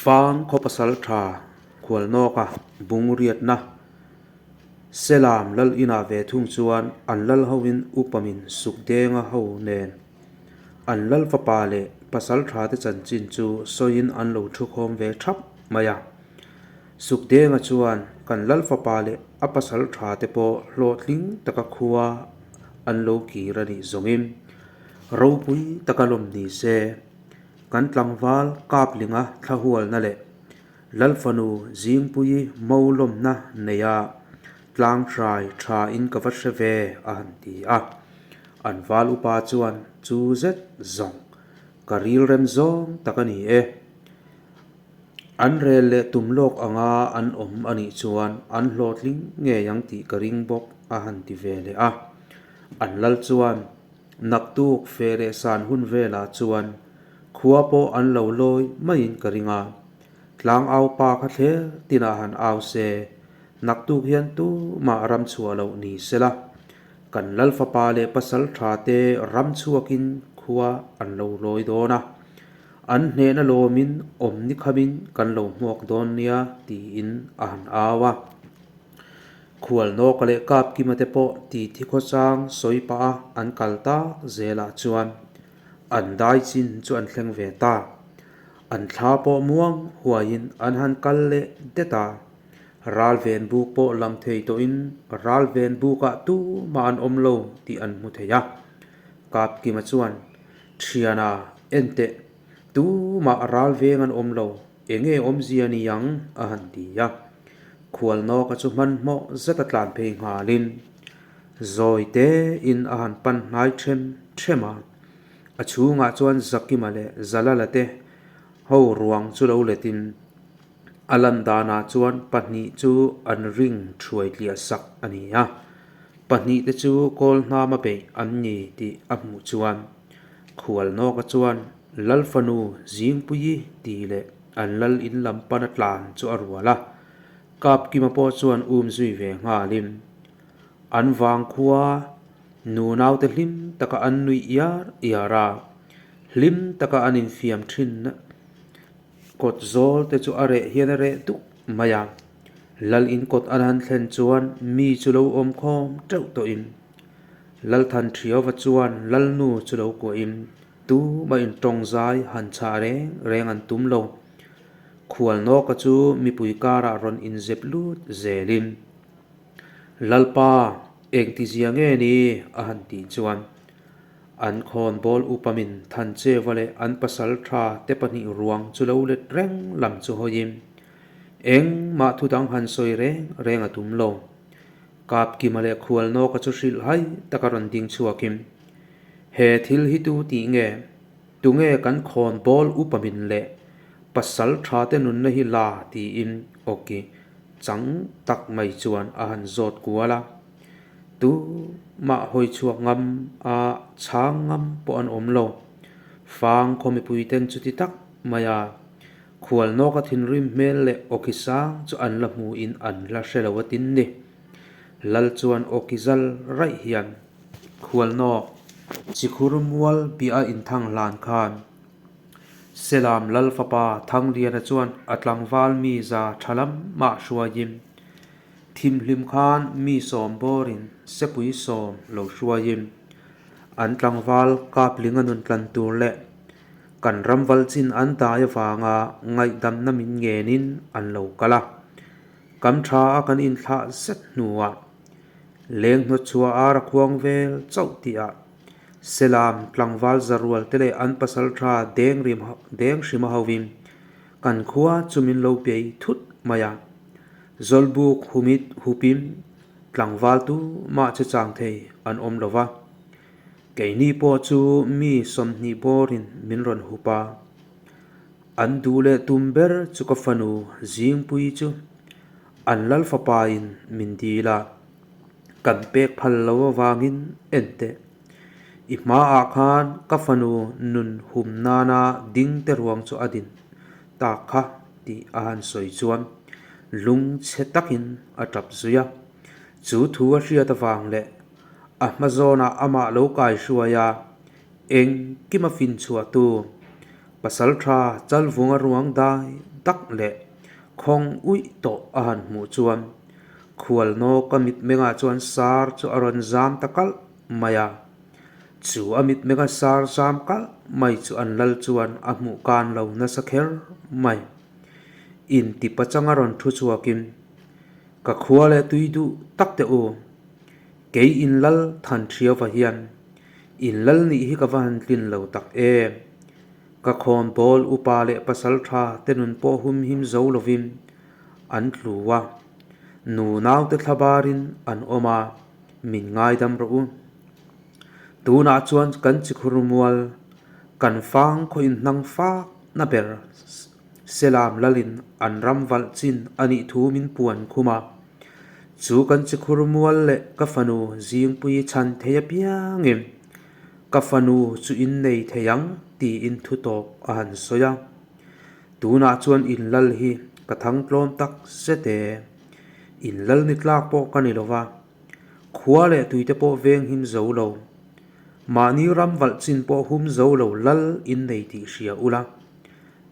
Fang khaw pasaltha Khualnawka bungriatna Selam lal inah ve thung chuan an lal hoin upamin Sukdenga ho nen an lal fapa leh pasaltha te chanchin chu sawiin an lo thukhawm ve thap mai a. Sukdenga chuan kan lal fapa leh a pasaltha te pawh hlawhtling taka khua an lo kir a nih zawngin ropui taka lawm ni se. Kan tlangval Kaplinga thlahualna leh Lalfanu Zingpuii Molawmna neia tlang hrai tha in ka va hre ve a han ti a. An val upa chuan chu zet zawng ka rilrem zawng tak a ni e. An rel leh tum lawk anga an awm a nih chuan an hlawhtling ngei ang tih ka ring bawk a han ti ve leh a. An lal chuan Naktuk fe leh san hun velah chuan khua pawh an lo lawi maiin ka ring a, tlang au pa kha thler tinah han au se, naktuk hian tumah ram chhuah loh ni sela, kan lal fapa leh pasal tha te ram chhuakin khua an lo lawi dawn a, an hnehna lawmin awm ni khamin kan lo hmuak dawn nia tiin a han au a. Khualnawka leh Kapkima te pawh titi khawchang sawi pah a an kal tak zelah chuan an dai chin chu an thleng ve ta. An thla pawh muang huaiin an han kal leh det a. Ralven buk pawh lang thei tawhin ralven bukah tumah an awm lo tih an hmu thei a. Kapkima chuan, Thiana, enteh, tumah ralveng an awm lo. Enge awmzia ni ang? a han ti a. Khualnawka chu hmanhmawh zet a tlan phei nghalin zawi tein a han pan hnai them them a. A chhungah chuan Zakima leh Zalala te ho ruang chu lo letin a lan danah chuan pahnih chu an ring thuai tliah sak a ni a. Pahnih te chu kawl hnama beih an ni tih a hmuh chuan Khualnawka chuan Lalfanu Zingpuii tih leh an lal in lam pana tlan chu a rual a, Kapkima pawh chuan um zui ve nghalin an vangkhua nunaute hlim taka an nuih iar iar a, hlim taka an infiam thin kawt zawl te chu a reh hian a reh duk mai a. Lal in kawt an han thlen chuan mi chu lo awm khawm teuh tawhin Lalthan Thiauva chuan Lalnu chu lo kuahin tumah in tawng zai han chah reng reng an tum lo. Khualnawka chu mipui karah rawn inzep lut zelin, Lalpa, engtizia nge ni? a han tih chuan an khawnbawl upamin Thancheva leh an pasal tha te pahnih ruang chu lo let reng lam chu hawiin engmah thudang han sawi reng reng a tum lo. Kapkima leh Khualnawka chu hrilh hai taka rawn ding chhuakin, He thil hi tu tih nge? Tunge kan khawn bawl upa min leh pasal tha te nunna hi la tiin awki chang tak mai chuan a han zawt kual a. Tu mah hawi chhuak ngam a chhang ngam pawh an awm lo. Fang khaw mipui ten chuti tak mai a Khualnawka thinrim hmel leh awki sang chu an la hmuhin an la hre lo a tin ni. Lal chuan awki zal raih hian Khualnawk chikhur mual bia inthang hlan khan Selam Lal fapa Thangliana chuan a tlangval mi za tha lam mah hruaiin thimhlim khan mi sawm bawrin sepui sawm lo hruaiin an tlangval Kaplinga nun tlan tur leh Kan ram val chin an dai avanga ngaihdamna min ngenin an lo kal a, kam tha a kan inthlah zet hnuah leng hnawtchhuah ar a khuang vel chauh tihah Selam tlangval zarual te leh an pasal tha deng rim deng hrima hovin kan khua chu min lo bei thut mai a, Zawlbuk humit hupin tlangval tu mah che chang thei an awm lo va. Keini pawh chu mi 20 bawrin min rawn hup a, an duh leh tum ber chu ka fanu Zingpui chu an lal fapain min dil a, kan pek phal lo avangin en teh. I hmaah khan ka fanu nun hum nana ding te ruang chu a din tak kha tih a han sawi chuan lungchhe takin a tap zui a, chu thu a hriat avang leh A hma zawnah amah lo kai hruai a, engkim a fin chhuah tu. Pasalṭha Chalvunga ruang dai dak leh khawng uih tawh a han hmuh chuan Khualnawka mitmengah chuan sar chu a rawn zam ta kalh mai a. Chu a mitmenga sar zam kalh mai chu an lal chuan a hmuh kan lo nasa kher mai. Inti pachanga rawn thu chhuakin, Ka khua leh tui duh tak teh u, kei in lal than thiauva hian in lal nih hi ka va han tlin lo tak em? Ka khawn bawl upa leh pasal tha te nun pawh hum him zo lovin an tlu a, nu naute thlabarin an awm a, min ngaidam rawh u. Tunah chuan kan chikhur mual, kan fang khaw inhnang fak na ber Selam lalin an ram valh chin a nih thu min puan khum a. Chu kan chikhur mual leh ka fanu Zingpui chhan thei apiangin ka fanu chu innei thei ang tiin thu tawp a han sawi a. Tunah chuan in lal hi ka thang tlawm tak zet e. In lal ni tlak pawh ka ni lo va, khua leh tuite pawh veng him zo lo. Mahni ram valh chin pawh hum zo lo lal innei tih hria ula.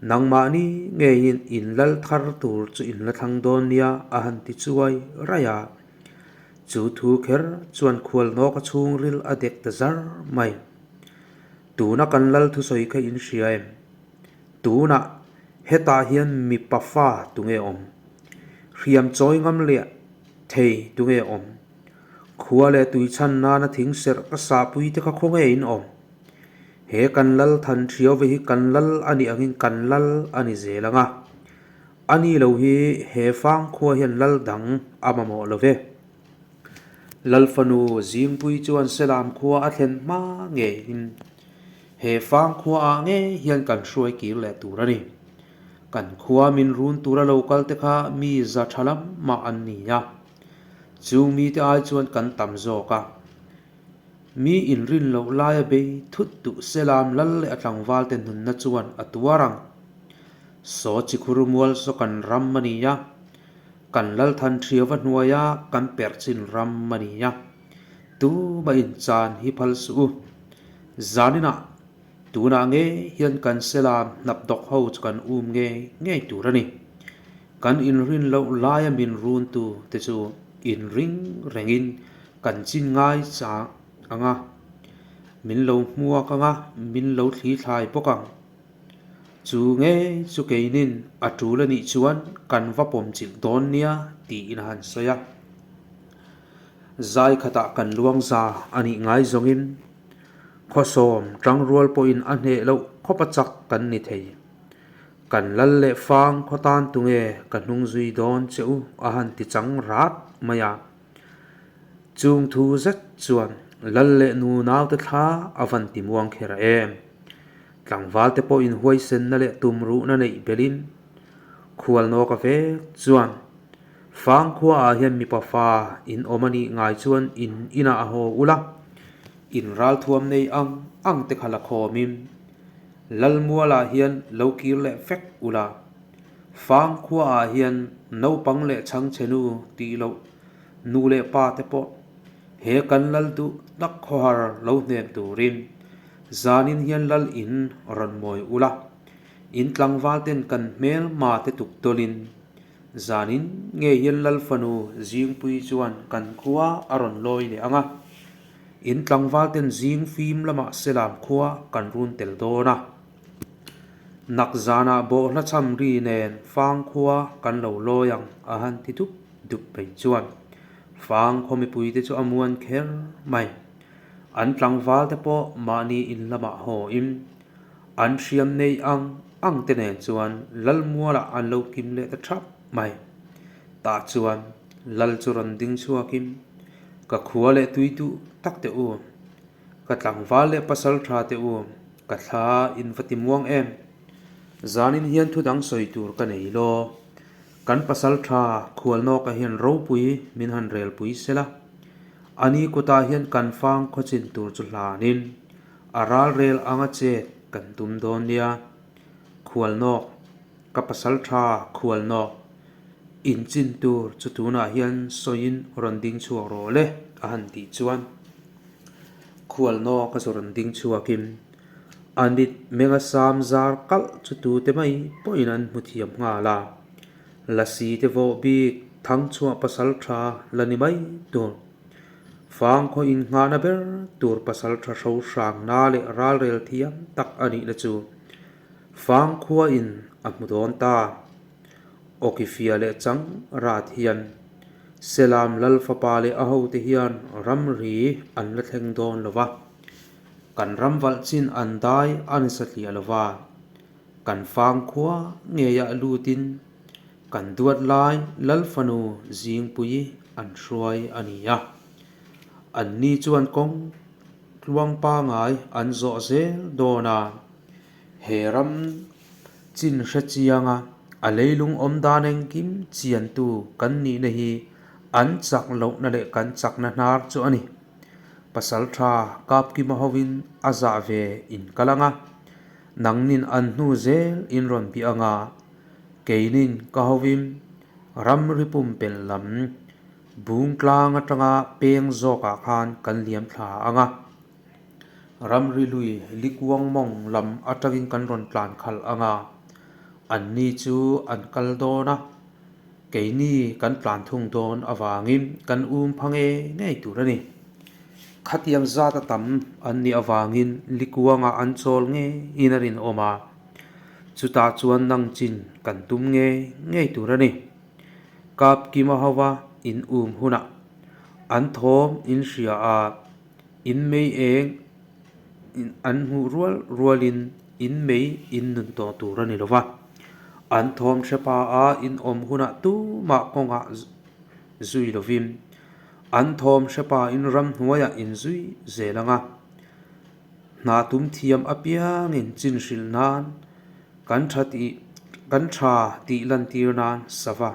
Nangmahni ngeiin in lal thar tur chu in la thlang dawn nia a han ti chuai raih a. Chu thu kher chuan khualnawka chhungril a dek ta zar mai. Tuna kan lal thusawi kha in hria em? Tunah hetah hian mipa fa tunge awm? Hriam chawi ngam leh thei tunge awm? Khua leh tui chhan nana thing serh ka sahpui te kha khawnge in awm? He kan lal than thiau ve hi kan lal a nih angin kan lal a ni zel ang a. A ni lo hi he fang khua hian lal dang a mamawh lo ve. Lal fanu Zingpui chuan Selam khua a thlen hma ngeiin he fang khua ah ngei hian kan hruai kir leh tur a ni. Kan khua min run tura lo kal te kha mi za tha lam mah an ni a. Chung mite ai chuan kan tam zawk a. Mi inrin loh laia bei thut duh Selam lal leh a tlangvalte nunna chuan a tuar ang. Saw chikhur mual saw kan ram a ni a, kan Lalthan Thiauva hnuaia kan perhchin ram a ni a. Tuma inchan hi phal suh u. Zaninah tunah ngei hian kan Selam hnapdawk ho chu kan um ngei ngei tur a ni. Kan inrin loh laia min runtu te chu inring rengin Kan chin ngai chang ang a, min lo hmuak ang a, min lo thli thlai bawk ang. Chu nge chu keinin a tul a nih chuan kan va pawm chilh dawn nia tiin a han sawi a. Zai khatah kan luang za a nih ngai zawngin khawsawm tangrual pawhin a hneh loh khawp a chak kan ni thei. Kan lal leh fang khaw tan tunge ka hnung zui dawn che u a han ti chang rat mai a. Chung thu zet chuan lal leh nu naute thla a van ti muang kher em. Tlangval te pawhin huaisenna leh tumruhna neih belhin khualnawk a vek chuan Fangkhua ah hian mipa fa in awm a nih ngai chuan in inah a haw ula, in ralthuam nei ang ang te kha la khawmin Lalmualah hian lo kir leh vek ula. Fangkhua ah hian naupang leh chhangchhe nu tih loh nu leh pa te pawh he kan lal duh tak khawhar lo hnem turin zanin hian lal in rawn mawi ula, in tlangval ten kan hmelma te tuk tawlin zanin nge hian lal fanu Zingpui chuan kan khua a rawn lawi leh ang a, in tlangval ten zing fim lamah Selam khua kan run tel dawn a. Nak zanah bawhhla cham ri nen fangkhua kan lo lawi ang a han ti dup dup mai chuan fangkhaw mipuite chu a muan kher mai. An tlangval te pawh mahni in lamah hawin an hriam nei ang ang te nen chuan Lalmualah an lo kim leh ta thap mai. Tah chuan Lal chu rawn ding chhuakin ka khua leh tui duh tak te u. Ka tlangval leh pasal tha te u, ka thla in va ti muang em? Zanin hian thu dang sawi tur ka nei law. Kan pasal tha khualnawka hian ropui min han relpui sela. Ani kutah hian kan fang khawchin tur chu hlanin a ral rel anga chet kan tum dawn nia. Khualnawk, ka pasal tha khualnawk, in chin tur chu tunah hian sawiin rawn ding chhuak rawh le a han tih chuan. Khualnawk a zawrh an ding chhuakin. A mit menga sam zar kalh chu tute mai pawhin an hmu thiam nghal a. Lasi te vawh bik Thangchhuah pasal tha la ni mai tur. Fangkhaw innghahna ber tur pasal tha hro hrangna leh ralrel thiam tak a nihna chu Fangkhua in a hmu dawn ta. Awkifia leh chang rat hian Selam Lal fapa leh a hote hian ramri an la thleng dawn lo va. Kan ram valh chin an dai a ni satliah lo va. Kan fangkhua ngeiah lutin kan duat lai Lal fanu Zingpui an hruai a ni a. Anni chuan kawng tluang pangai an zawh zel dawn a. He ram chin hre chianga a leilung awm dan engkim chiantu kan nihna hi an chak lohna leh kan chakna hnar chu a ni. Pasaltha Kapkima hovin a zah ve in kal ang a, nangnin an hnu zel in rawn bih ang a, keinin ka hovin ramri pumpelh lam Bungtlang atanga peng zawkah khan kan liam thla ang a. Ramri lui likuang mawng lam atangin kan rawn tlan khalh ang a, anni chu an kal dawn a, keini kan tlan thung dawn avangin kan um pha ngei ngei tur a ni. Khatiang zat a tam an nih avangin likuangah an chawl ngeiin a rinawm a, chutah chuan nangchin kan tum ngei ngei tur a ni. Kapkima hova in um hunah an thawm in hria a. In mei eng an hmuh rual rualin in mei in nun tawh tur a ni lo va. An thawm hre pa a in awm hunah tumah kawngah zui lovin an thawm hre pa in ramhnuaiah in zui zel ang a. Hna tum thiam apiangin chin hrilh nan kan tha tih kan tha tih lantir nan sava.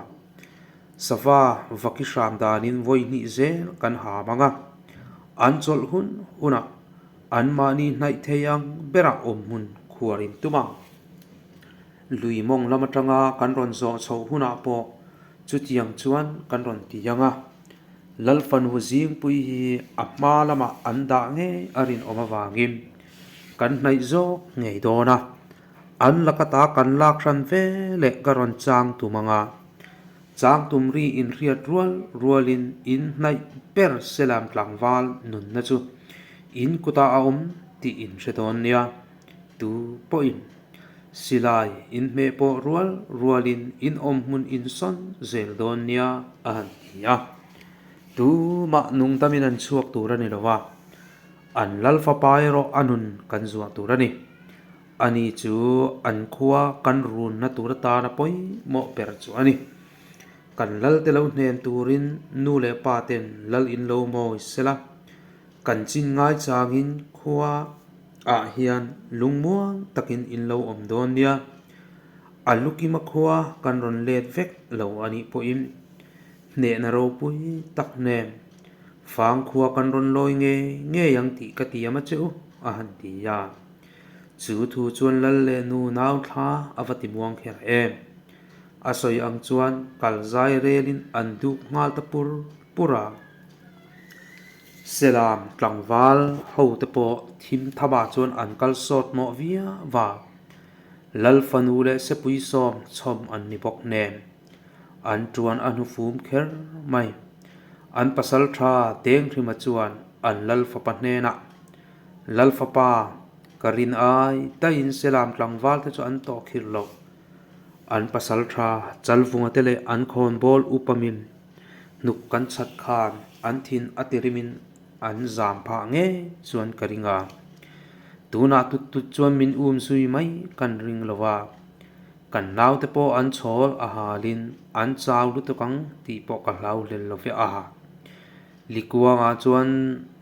Sava vaki hram danin vawi hnih zel kan ham ang a, an chawlh hun hunah anmahni hnaih thei ang berah awm hmun khuar in tum ang. Lui mawng lam atanga kan rawn zawh chhoh hunah pawh chutiang chuan kan rawn ti ang a, Lalfanu Zingpui hi a hma lamah an dah ngei a rinawm avangin kan hnaih zawk ngei dawn a, an laka ta kan lak hran ve leh ka rawn chang tum ang a. Changtum ri inhriat rual rualin in hnaih ber Selam tlangval nunna chu in kutah a awm tih in hre dawn nia. Tu pawhin silai in hmeh pawh rual rualin in awm hmun in sawn zel dawn nia a han ti a. Tumah nungdamin an chhuak tur a ni lo va, an lal fapa erawh a nun kan zuah tur a ni. Ani chu an khua kan runna tur atana pawimawh ber chu a ni. Kan lal te lo hnen turin nu leh pa ten lal in lo mawi sela, kan chin ngai changin khua ah hian lungmuang takin in lo awm dawn nia. A lukima khua kan rawn let vek lo a nih pawhin hnehna ropui tak nen fangkhua kan rawn lawi ngei ngei ang tih ka tiam a che u a han ti a. Chu thu chuan lal leh nu nau thla a va ti muang kher em. A sawi ang chuan kal zai relin an duk nghal ta pur pur a. Selam tlangval ho te pawh thim thamah chuan an kal sawt mawh viau va. Lal fanu leh sepui sawm chhawm an ni bawk nen. An tuan a hnufum kher mai. An pasal tha Denghrima chuan an lal fapa hnenah Lal fapa, ka rin ai daihin Selam tlangval te chu an tawh khirh loh. An pasal tha Chalvunga te leh an khawnbawl upamin hnuk kan chhat khan an thin a tirimin an zam phah ngei chuan ka ring a. Tunah tut tut chuan min um zui mai kan ring lo a. Kan naute pawh an chhawl a halin an chau lutuk ang tih pawh ka hlau hlel lo ve a. Likuangah chuan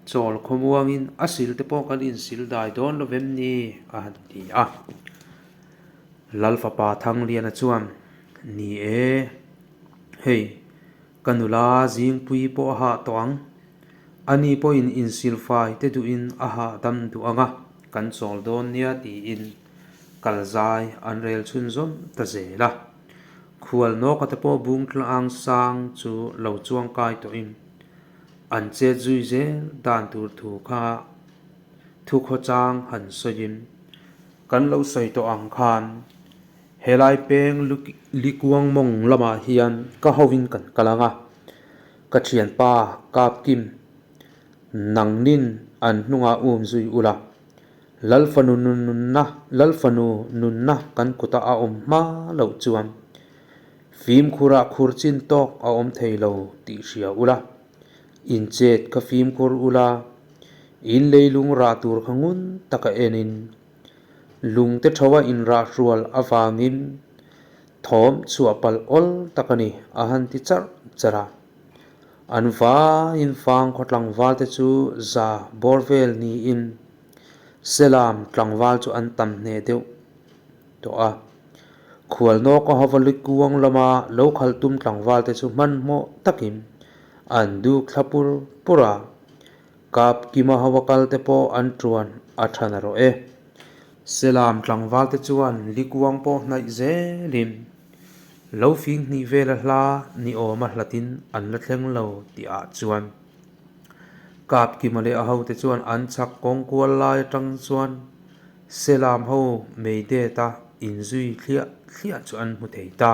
chawl khawmuangin a sil te pawh kan insil dai dawn lo vem ni a han ti a. Lal fapa Thangliana chuan, Ni e, hei ka nula Zingpui pawh a hah tawh ang. Ani pawhin insil fai te duhin a hahdam duh ang a, kan chawl dawn nia tiin kal zai an rel chhunzawm ta zel a. Khual nawka te pawh bung tlang sang chu lo chuang kai tawhin an chet zui zel dan tur thu kha thu khawchang han sawiin. Kan lo sawi tawh ang khan helai peng Likuang mawng lamah hian ka hovin kan kal ang a, ka thianpa Kapkim nangnin an hnungah um zui ula, Lalfanu nunna Lalfanu nunna kan kuta a awm hma loh chuan fimkhurah khur chin tawk a awm thei lo tih hria ula, Inchet kha fimkhur ula, in leilung rah tur kha ngun taka enin lungte tho a inrah hrual avangin thawm chhuah palh awl tak a ni a han ti charh charh a. An vaiin fang khaw tlangval te chu za bawr vel niin Selam tlangval chu an tam hneh deuh tawh a. Khualnawka hova likuang lama lo khalh tum tlangval te chu hmanhmawh takin an duk thla pur pur a, Kap Kima hova kal te pawh an tuan a tha na rawh e. Selam tlangval te chuan likuang pawh hnaih zelin lo fing hnih vela hla ni awma hlatin an la thleng lo tih ah chuan Kap Kima leh a hote chuan an chhak kawng kual lai atang chuan Selam ho mei det a inzui thliah thliah chu an hmu thei ta.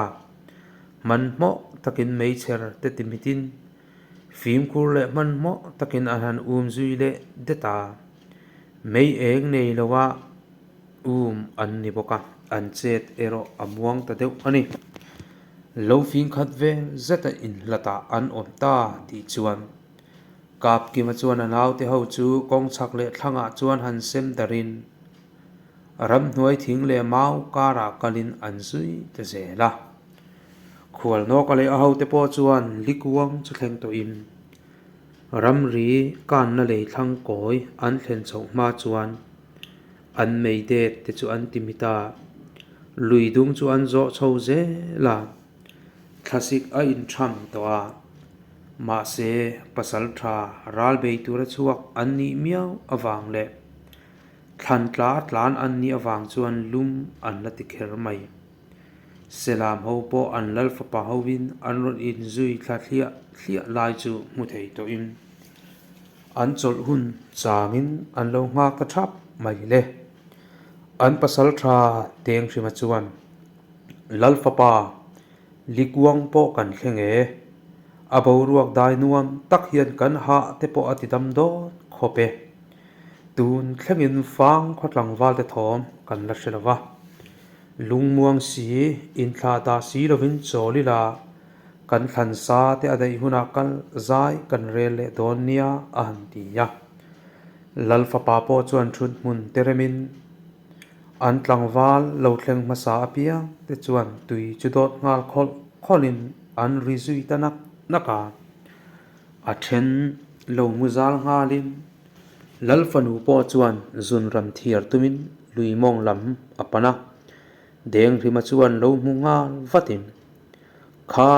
Hmanhmawh takin meichher te timitin fimkhur leh hmanhmawh takin an han um zui leh det a. Mei eng nei loa um an ni bawk a, an chet erawh a muang ta deuh a ni. Lo fingkhat vel zeta inhlatah an awm ta tih chuan Kapkima chuan a naute ho chu kawng chhak leh thlangah chuan han sem darin ramhnuai thing leh mau karah kalin an zui ta zel a. Khualnawka leh a hote pawh chuan likuang chu thleng tawhin ramri kanna lei thlang kawi an thlen chhoh hma chuan an mei det te chu an ti mit a, lui dung chu an zawh chho zel a. Thlasik a intham tawh a, mahse pasal tha ral bei tura chhuak an nih miau avang leh thlan tla tlan an nih avang chuan lum an la ti kher mai. Selam ho pawh an lal fapa hovin an rawn inzui thla thliah thliah lai chu hmu thei tawhin an chawlh hun changin an lo nghak ta thap mai le. An pasal tha Tenghrima chuan. Lal fapa, Likuang pawh kan thleng e. A boruak dai nuam tak hian kan hah te pawh a ti dam dawn khawp e. Tun thlengin fang khaw tlangval te thawm kan la hre lo va. Lungmuang si, inthlah dah si lovin chawl ila kan thlan sa te a daih hunah kal zai kan rel leh dawn nia a han ti a. Lal fapa pawh chuan thut hmun te remin An tlangval lo thleng hmasa apiang te chuan tui chu dawt nghal khawlh khawlhin an ri zui ta nak nak a. A then lo hmu zal nghalin Lal fanu pawh chuan zun ram thiar tumin lui mawng lam a pan a. Denghrima chuan lo hmu nghal vatin, Kha,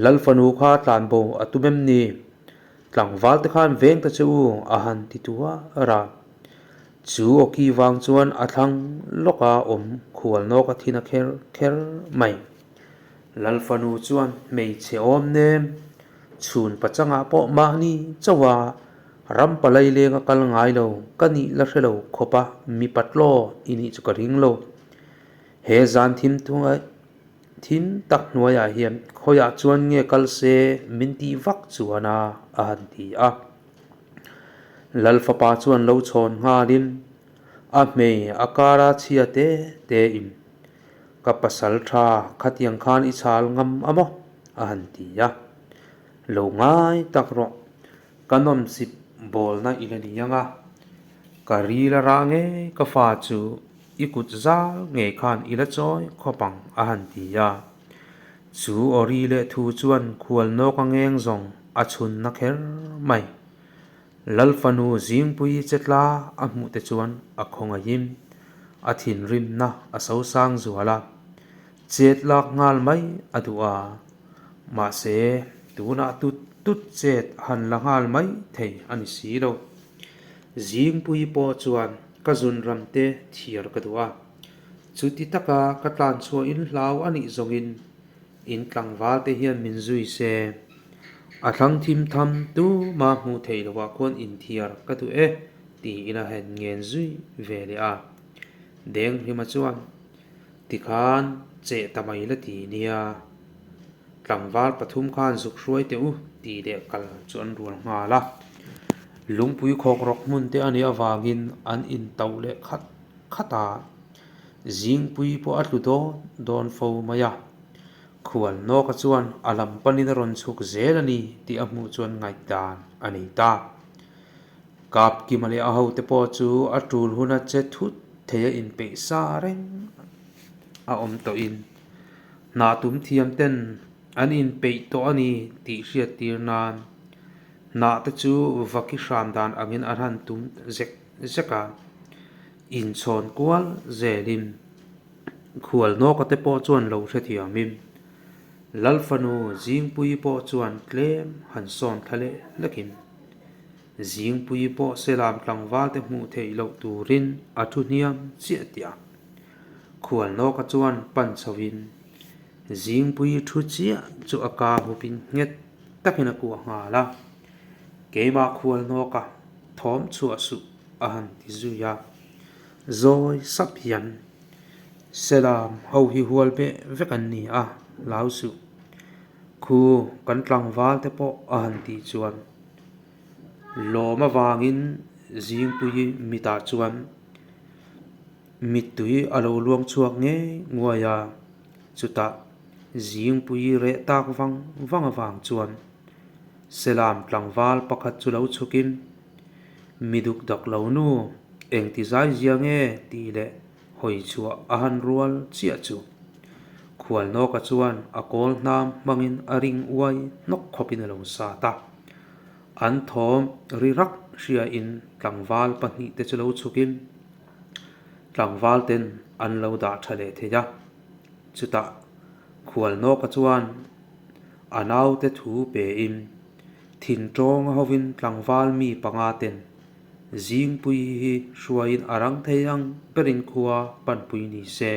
Lal fanu kha tlanbo a tum em ni? Tlangval te khan veng ta che u a han ti tuar a. Chu awki vang chuan a thlang lawka awm khual nawk a thin a kher kher mai. Lal fanu chuan hmeichhe awm nem chhun pachangah pawh mahni chauha ram palai lenga kal ngai lo ka nih la hre lo khawp a mipa tlaw i nih chu ka ring lo. He zan thim thunga thim tak hnuaiah hian khawiah chuan nge kal se min tih vak chuan a a han ti a. Lal fapa chuan lo chhawn nghalin a hmei a kara chhia te te in ka pasal tha khatiang khan i chhal ngam a maw a han ti a. Lo ngai tak rawh ka nawmsip bawlna i la ni ang a, ka ril a rah ngei ka fa chu I kut zal ngei khan i la chawi khawp ang a han ti a. Chu awri leh thu chuan khual nawk a ngeng zawng a chhun na kher mai. Lal fanu Zingpui che tla a hmuh te chuan a khawngaihin a thinrimna a sosang zual a, chet lak nghal mai a duh a. Mahse, tunah tut tut chet han la nghal mai thei a ni si lo. Zingpui pawh chuan ka zun ram te thiar ka duh a, chuti taka ka tlan chhuah in hlau a nih zawngin in tlangval te hian min zui se. A thlang thim tham tuma hmuh theih loh ah khuan inthiar ka duh e tiin a han ngen zui ve leh a. Denghlima chuan, Tikhan cheh ta mai la ti nia, tlangval pathum khan zuk hruai teh u tih leh kal chu an rual nghal a. Lungpui khawk rawk hmun te a nih avangin an intauh leh khat khat a, zingpui pawh a tlu dawn dawn fo mai a. Khual Nawka chuan a lam panin a rawn chhuk zel a ni tih a hmuh chuan ngaihdan a nei ta. Kapkima leh a hote pawh chu a tul huna che thut thei a inpeih sa reng a awm tawhin hnah tum thiam ten an inpeih tawh a ni tih hriat tir nan hnah te chu vaki hram dan angin an han tum zek zek a, inchhawn kual zelin Khual Nawka te pawh chuan lo hrethiamin Lalfanu Zingpuii pawh chuan tlem han sawn thla leh hlekin Zingpuii pawh Selam tlangval te hmuh theih loh turin a thu hniam chiah tih a. Khual Nawka chuan pan chhoin Zingpuii thu chiah chu a ka hupin nghet takin a kuah nghal a. Keimah Khual Nawka thawm chhuah suh a han ti zui a. Zawi sap hian Selam ho hi hual beh vek an ni a, hlau suh. Khu kan tlangval te pawh a han tih chuan lawm avangin Zingpui mitah chuan mittui a lo luang chhuak ngei nguai a, chutah Zingpui reh tak vang vang avang chuan Selam tlangval pakhat chu lo chhukin Mi duk dak lo nu, engti zai zia nge tih leh hawi chhuah a han rual chiah chu. Khualnawka chuan a kawl hnam hmangin a ring uai hnawk khawpin a lo sat a. An thawm ri rak hriain tlangval pahnihte chu lo chhukin tlangval ten an lo dah tha leh thei a. Chutah Khualnawka chuan a naute thu pein Thin tawng a hovin tlangval mi panga ten Zingpui hi hruaiin a rang thei ang berin khua panpui ni se.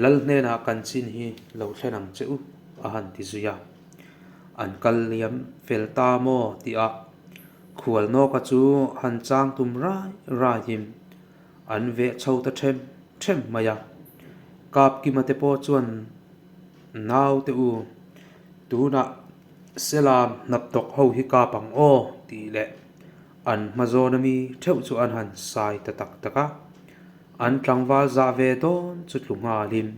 Lal hnenah kan chin hi lo thlen ang che u a han ti zui a. An kal liam fel ta maw tih a Khualnawka chu han chang tum rai raiin an veh chho ta them them mai a. Kapkima te pawh chuan naute u tunah Selam hnaptawk ho hi kap ang aw tih leh an hma zawn ami theuh chu an han sai ta tak tak a, an tlangval zah ve dawn chu tlu nghalin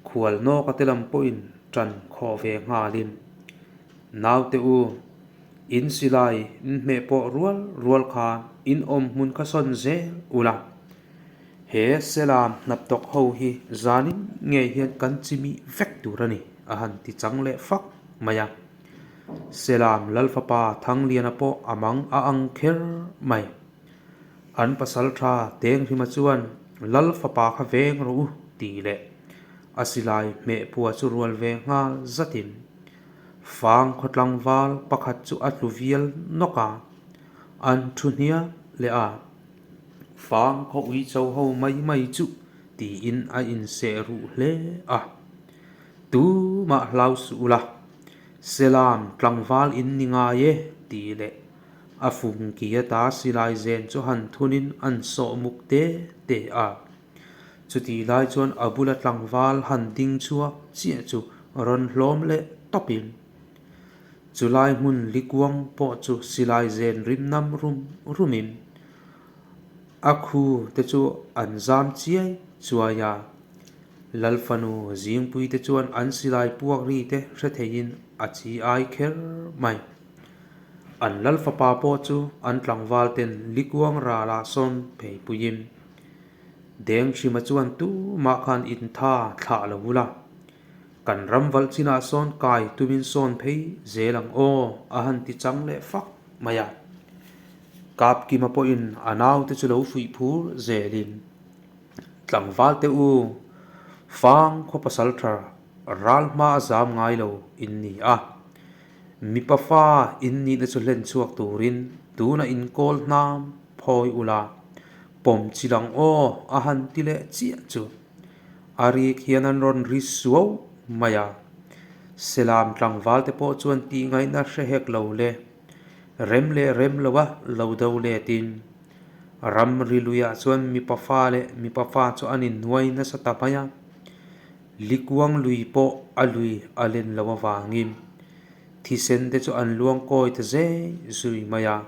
khual nawka te lam pawhin tan khawh ve nghalin naute u in silai in hmeh pawh rual rual khan in awm hmun kha sawn zel ula he Selam hnaptawk ho hi zanin ngei hian kan chimih vek tur a ni. A han ti chang leh fak mai a. Selam Lalfapa Thangliana pawh a mang a ang kher mai. An pasal tha Tenghlima chuan Lalfapa kha veng rawh u tih leh a silai hmeh pua chu rual ve nghal zatin Fang khawtlangval pakhat chu a tlu vial nawk a, an thu hniam leh a. Fang khaw uicho ho mai mai chu tiin a inseh ruh hle a. Tumah hlau suh ula, Selam tlangval in ni ngai e tih leh a fungki ata silai zen chu han thunin an sawh muk te te a. Chutih lai chuan a bula tlangval han ding chhuak chiah chu rawn hlawm leh tawpin chulai hmun likuang pawh chu silai zen rim nam rum rumin a khu te chu an zam chiai chuai a. Lalfanu Zingpui te chuan an silai puak ri te hre theiin a chi ai kher mai. An Lalfapa pawh chu an tlangval ten likuang ralah sawn phei puiin Denghrima chuan tumah khan intha thlah lo ula, kan ram valh chinah sawn kai tumin sawn phei zel ang aw a han ti chang leh fak mai a. Kapkima pawhin a naute chu lo fuih phur zelin. Tlangval te u, fang khaw pasal tha ral hma a zam ngai lo in ni a. Mipa fa in nihna chu hlen chhuak turin tuna inkawl hnam phawi ula, pawm chi lang aw a han ti leh chiah chu. A rik hian an rawn ri suau mai a. Selam tlangval te pawh chuan tihngaihna hre hek lo le, rem leh rem loa lo do letin. Ramri luiah chuan mipa fa leh mipa fa chu an innuai nasa ta mai a, Likuang lui pawh a lui a len loh avangin thisen te chu an luang kawi ta zei zui mai a.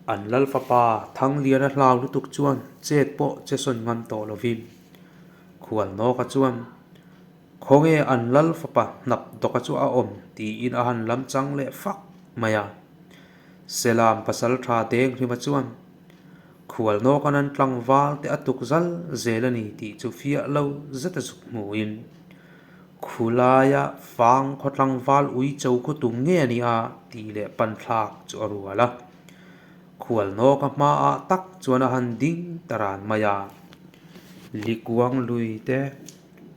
An lal fapa Thangliana hlau lutuk chuan chet pawh che sawn ngam tawh lovin Khualnawka chuan Khawnge an lal fapa hnap dawka chu a awm tiin a han lam chang leh fak mai a. Selam pasal tha Denghlima chuan Khualnawka'n an tlangval te a tuk zal zel a ni tih chu fiah lo zet a zuk hmuin Khulaia fang khaw tlangval ui cho khu tum nge a nia tih leh pan thlak chu a rual a. Khualnawka hmaah tak chuan a han ding ta ran mai a. Likuang lui te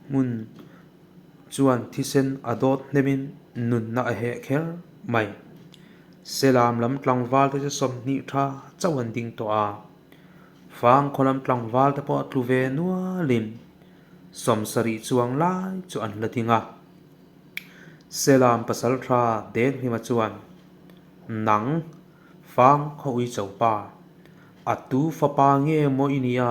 hmun chuan thisen a dawt hnemin nunna a heh kher mai. Selam lam tlangval te chu 20 tha chauh an ding tawh a. Fang khaw lam tlangval te pawh a tlu ve nualin 70 chuang lai chu an la ding a. Selam pasal tha Denghlima chuan, Nang, fang khaw ui cho pa, a tu fapa nge maw i nia?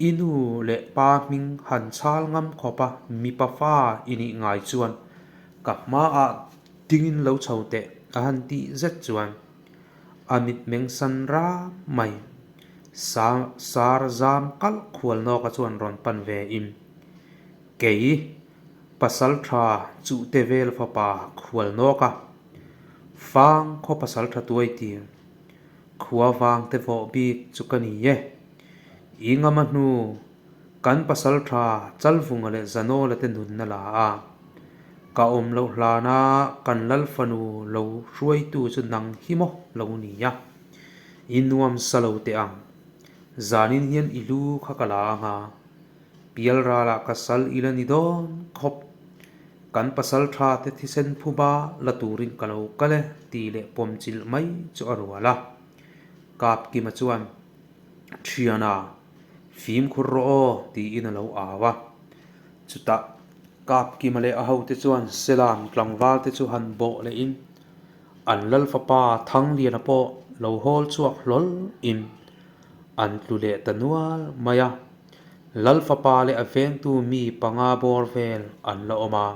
I nu leh pa hming han chhal ngam khawpa mipa fa i nih ngai chuan ka hmaah dingin lo chho teh a han tih zet chuan a mitmeng san ram mai. Sa sar zam kalh khual nawka chuan rawn pan ve in kei pasal tha chuhte vel fapa khual nawka fang khaw pasal tha tuai tir khua vang te vawh bik chu ka ni e. I ngama hnu kan pasal tha Chalvunga leh Zanawla te nunna la a, ka awm loh hlana kan lal fanu lo hruaitu chu nang hi maw lo ni a, i nuam sa lo teh ang. Zanin hian i lu kha ka la anga, pialralah ka sal i la ni dawn khawp. Kan pasal tha te thisen phuba la turin ka lo kal e tih leh pawmchilh mai chu a rual a. Kapkima chuan. Thiana, fimkhur rawh aw tiin a lo au a. Chutah Kapkima leh a hote chuan Selam tlangval te chu han bawh lehin an lal fapa Thangliana pawh lo hawl chhuak hlawl in an tlu leh ta nual mai a. Lal fapa leh a vengtu mi panga bawr vel an la awm a.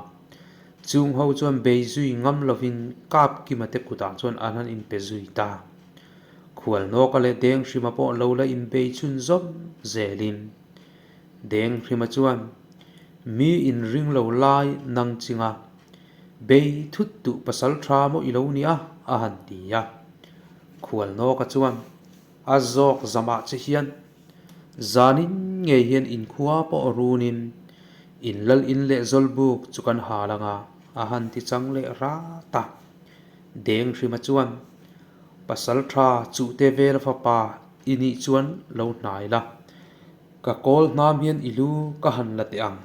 Chung ho chuan bei zui ngam lovin Kapkima te kutah chuan an han inpe zui ta. Khualnawka leh Denghrima pawh lo la inbei chhun zawm zelin Denghrima chuan mi inring lo lai nang chinga bei thut duh pasal tha maw i lo nia a han ti a. Khualnawka chuan a zawk zamah che hian zanin ngei hian inkhua pawh runin in lal in leh zawlbuk chu kan hal anga a han ti chang leh rat a. Denghrima chuan Pasal tha chuhte vel fapa i nih chuan lo hnai la, ka kawl hnam hian i lu ka han la teh ang.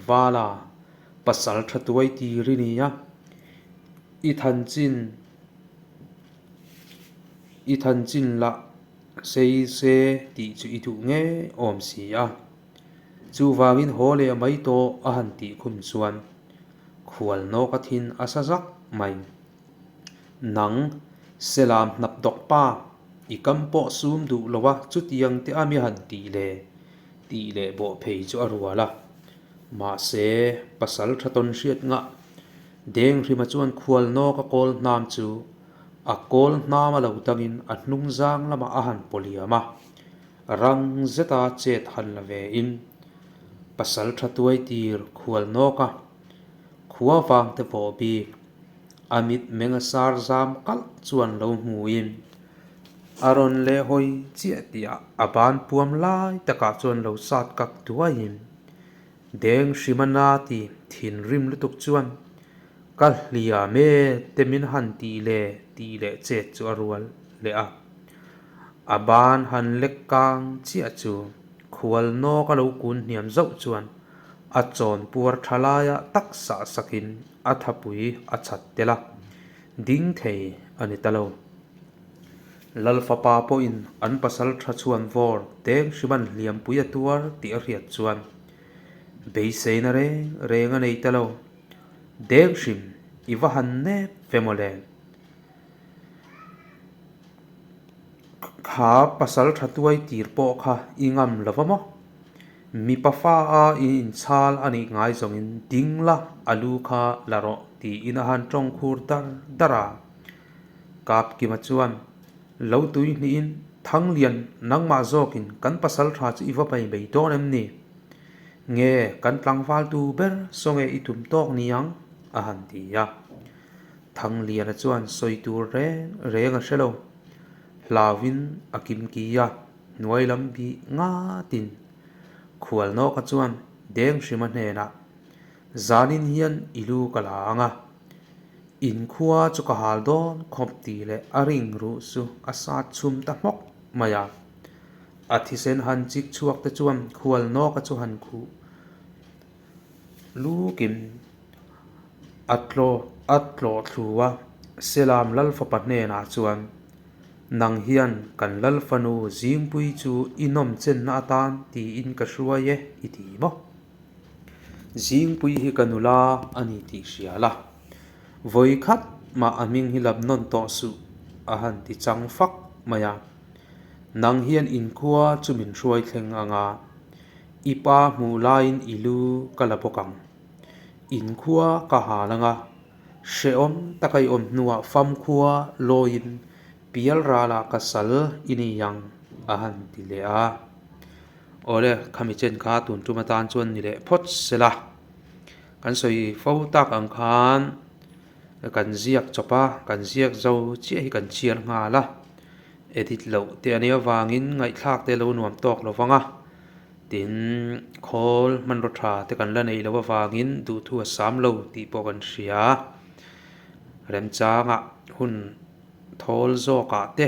Vala, pasal tha tuai tir i nia, i than chin i than chin lah sei se tih chu i duh ngei awm si a. Chuvangin haw leh mai tawh a han tih khum chuan khual nawk a thin a sa zak mai. Nang, Selam hnap dawk pa, i kam pawh sum duh lo a chutiang te a mi han tih le? tih leh bawh phei chu a rual a. Mahse, pasal tha tawn hriat ngah Denghrima chuan khual nawk a kawl hnam chu a kawl hnam a lo dangin a hnung zang lamah a han pawliam a, rang zeta chet han la ve in pasal tha tuai tir khual nawk a khua vang te vawh bik A mit meng a sar zam kalh chuan lo hmuin a rawn leh hawi chiah tih ah a ban puam lai takah chuan lo sat kak duaiin Deng Hrimana ti thinrim lutuk chuan ka hliam e te min han tih le tih leh chet chu a rual leh a. A ban han lek kang chiah chu khual nawk a lo kun hniam zauh chuan a chawn puar tha laiah tak sah sakin a thapui a chhat tel a, ding thei a ni ta lo. Lal fapa pawhin an pasal tha chhuan vawr teng hriman hliampui a tuar tih a hriat chuan beiseina reng reng a nei ta lo. Deng hrim i va han nep ve mawle. Kha pasal tha tuai tir pawh kha i ngam lo va maw? Mipa fa a i inchhal a nih ngai zawngin ding la a lu kha la rawh tiin a han tawng khur dar dar a. Kapkima chuan lo tui hnihin Thanglian nangmah zawkin kan pasal tha chu i va pai mai dawn em ni? Nge kan tlangval tu ber saw nge i tum tawk ni ang? a han ti a. Thangliana chuan sawi tur reng reng a hre lo. Hlauin a kimki a, hnuai lam bih ngatin Khualnawka chuan Denghrima hnenah, Zanin hian i lu ka la ang a, in khua chu ka hal dawn khawp tih leh a ring ruh chu a sat chhum ta hmawk mai a. A thisen han chik chhuak te chuan Khualnawka chu han khuh Lukin a tlawh a tlawh thlu a, Selam Lalfapa hnenah chuan, Nang hian kan Lalfanu Zingpui chu i nawm chenna atan tiin ka hruai e i ti maw? Zingpui hi ka nula a ni tih hria la, vawi khat mah a hming hi lam nawn tawh suh a han ti chang fak mai a. Nang hian inkhua chu min hruai thleng anga I pa hmuh laiin i lu ka la bawk ang. In khua ka hal anga, hrehawm taka i awm hnuah famkhua lawiin pial ralah ka sal i ni ang a han ti leh a. Awle, khami chen kha tun tum atan chuan ni leh phawt se la. Kan sawi fo tak ang khan kan ziak chawp a, kan ziak zo chiah hi kan chhiar nghal a. Edit loh te a nih avangin ngaihthlak te lo nuam tawk lo vang a, tin khawl hmanraw tha te kan la neih loh avangin duhthu a sam lo tih pawh kan hria. Remchangah hun thawl zawkah te.